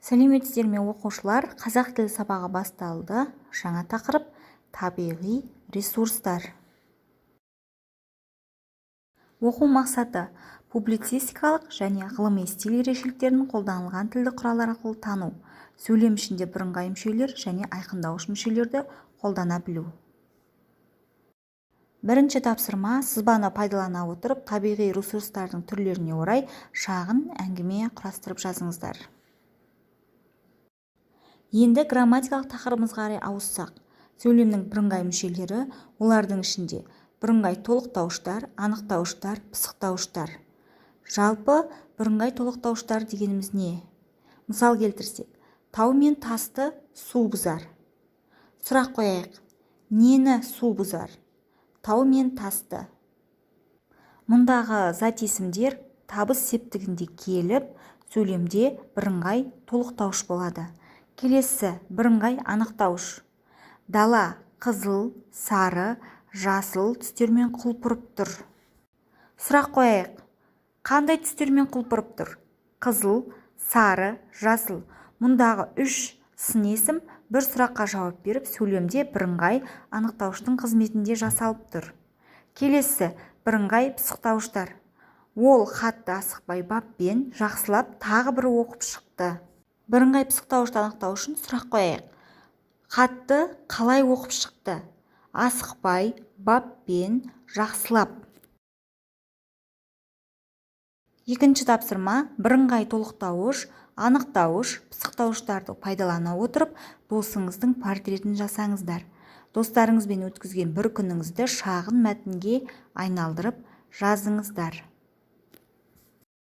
Сәлеметсіздер ме, оқушылар! Қазақ тілі сабағы басталды. Жаңа тақырып: табиғи ресурстар. Оқу мақсаты: публицистикалық және ғылыми стиль ерекшеліктерін қолданылған тілдік құралдар арқылы тану, сөйлем ішінде бірыңғай мүшелер және айқындауыш мүшелерді қолдана білу. Бірінші тапсырма: сызбаны пайдалана отырып, табиғи ресурстардың түрлеріне орай шағын әңгіме құрастырып жазыңыздар. Енді грамматикалық тақырыбымызға қарай ауыссақ, сөйлемнің бірыңғай мүшелері, олардың ішінде бірыңғай толықтауыштар, анықтауыштар, пысықтауыштар. Жалпы, бірыңғай толықтауыштар дегеніміз не? Мысал келтірсек, тау мен тасты су бұзар. Сұрақ қояйық: нені су бұзар? Тау мен тасты. Мұндағы зат есімдер табыс септігінде келіп, сөйлемде бірыңғай толықтауыш болады. Келесі бірыңғай анықтауыш. Дала қызыл, сары, жасыл түстермен құлпырып тұр. Сұрақ қояйық: қандай түстермен құлпырып тұр? Қызыл, сары, жасыл. Мұндағы үш сын есім бір сұраққа жауап беріп, сөйлемде бірыңғай анықтауыштың қызметінде жасалып тұр. Келесі бірыңғай пысықтауыштар. Ол хатты асықпай, баппен, жақсылап тағы бір оқып шықты. Бірыңғай пысықтауышты анықтау үшін сұрақ қояйық: хатты қалай оқып шықты? Асықпай, баппен, жақсылап. Екінші тапсырма: бірыңғай толықтауыш, анықтауыш, пысықтауыштарды пайдалана отырып, досыңыздың портретін жасаңыздар. Достарыңызбен өткізген бір күніңізді шағын мәтінге айналдырып жазыңыздар.